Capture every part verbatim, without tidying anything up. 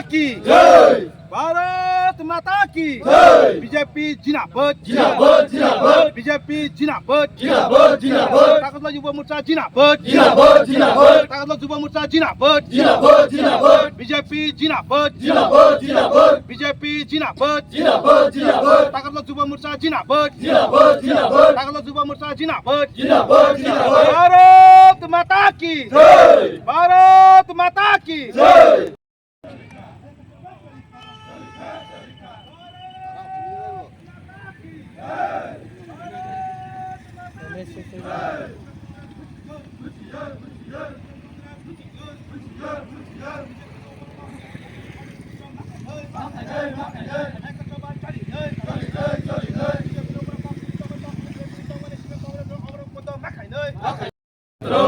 Ki jai. Bharat Mata ki jai. B J P jinabad. Jinabad, jinabad. B J P jinabad. Jinabad, jinabad. Tagarjala Yuva Morcha jinabad. Jinabad, jinabad. Tagarjala Yuva Morcha jinabad. Jinabad, jinabad. B J P jinabad. Jinabad, jinabad. B J P jinabad. Jinabad, jinabad. Tagarjala Yuva Morcha jinabad. Jinabad, jinabad. Tagarjala Yuva Morcha jinabad. Jinabad, jinabad. Bharat Mata ki jai. Bharat Mata ki jai.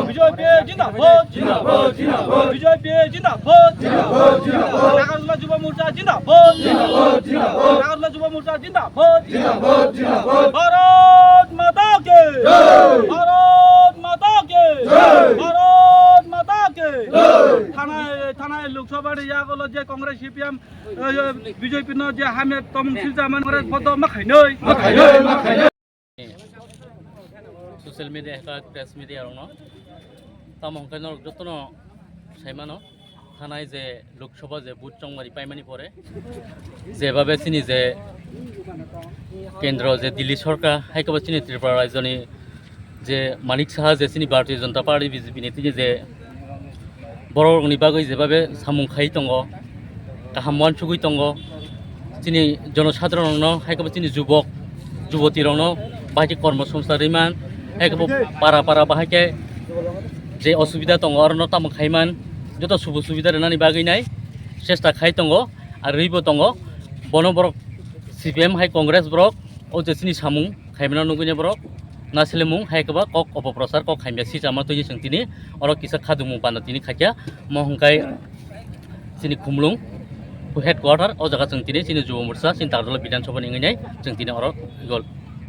B J P jindabad. Jindabad, jindabad. B J P jindabad. Jindabad, jindabad. Nagarjula Yuva Morcha jindabad. Jindabad, jindabad. Nagarjula Yuva Morcha jindabad. Jindabad, jindabad. Bharat Mata ki jai. Bharat Mata ki jai. Bharat Mata ki jai. Thanai, thanai Lok Sabha ni yagulo je Congress, C P M, eh, B J P no je hamya tomung silcha man Congress bodo ma khainai. Ma khainai, ma khainai. Social media hai khe press media rokno tamo hwnkhe norok jotono saimano thanai je Lok Sabha je vote chongmari paimani pore jebabe chini je kendro je Delhi sorkar hai khe bo chini Tripura rajyoni je Manik Saha je chini Bharatiya Janata Party B J P ni tini je borok rokni bagwi jebabe samung khai tongo, kaham uansugwi tongo. Chini jonosadharon rokno, hai khe bo chini jubok, juboti rokno bahai khe kormo songsa rwimani, hai khe bo para para bahai khe je osubida tongo, orono tamo khaiman, joto subu subida rwnani bagwi nai chesta khai tongo, ar rwibo tongo. Bono borok C P M hai Congress borok, o je chini samung khaimano nugwi borok na selemung hai khe ba kok opoprosar kok khaimya si chama twi chwng tini oro kisa khadumung panda tini khakya mo hwnkhe chini Khumlung headquarter o jaga chwng tini chini Yuva Morcha chini Tagarjala Bidhan Sabha ni wngwi nai chwng tini oro gol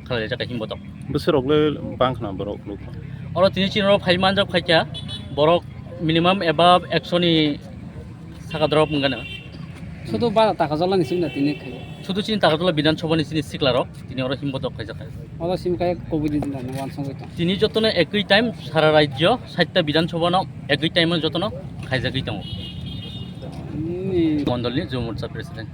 khalai jaka himbo tok. Bwswk rok le bang khna borok nukha. Oro tini chini oro phai manjak khaikya borok minimum above ekso ni saka drop wngana. Sudu bara Tagarjala ni simi na tini khai. Sudu chini Tagarjala Bidhan Sabha ni chini sikla rok tini oro himbo tok khaijak. Oro simi khai covid ni dinda no wansong ito. Tini jotono ekoi time sara rajyo satta Bidhan Sabha no ekoi time jotono khaijagwi tongo. Ni Mondol ni Yuva Morcha president.